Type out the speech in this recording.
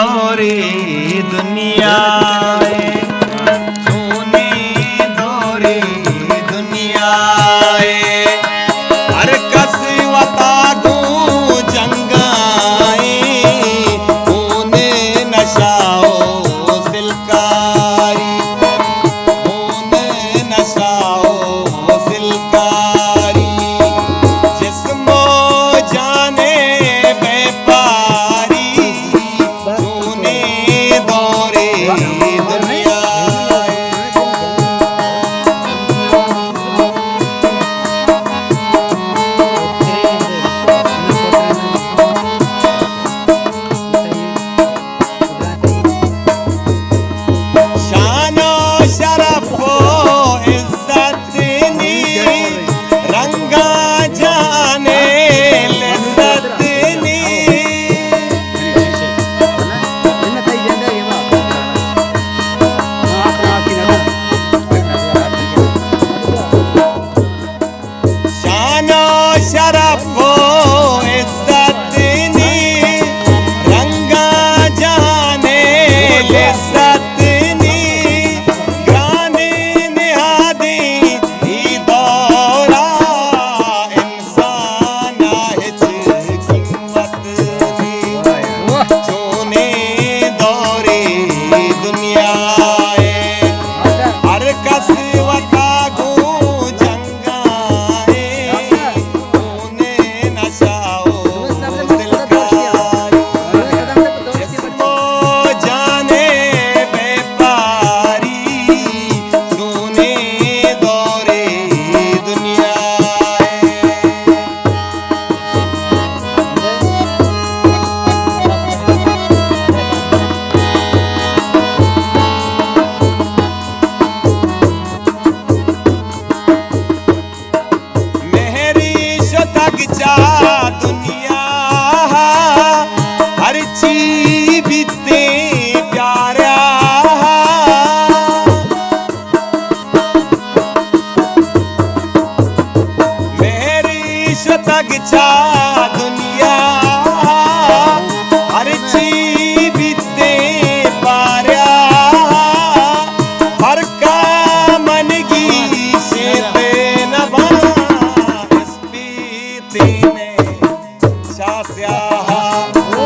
دورے دنیا ءَ، چونیں دورے دنیا ءَ، ہر کس وتا گوں جنگائیں، خون نشہ و سلکاری، خون نشہ و سلکاری، جسم و جان بیپاری۔ چونیں دورے دنیا ءَ۔ شان و شرف و عزت نی، رنگاں جان ءِ لذت نی۔ شان و شرف و عزت نی، رنگاں جان ءِ لذت نی، گرانیں نہادیں اے دور ءَ، انسان ءَ ہچ قیمت نی۔ چونیں دورے دنیا ءَ، ہر کس وتا گوں جنگائیں، خون نشہ و سلکاری، جسم و جان بیپاری۔ چونیں دورے دنیا ءَ۔ مہری شتگ چہ دنیا ءَ، ہرچی بیتیں پیارا۔ مہری شتگ چہ دنیا ءَ، ہرچی بیتیں پیارا۔ فرق ءَ من گیشیں نباں، اسپیتیں چہ سیاہ ءَ۔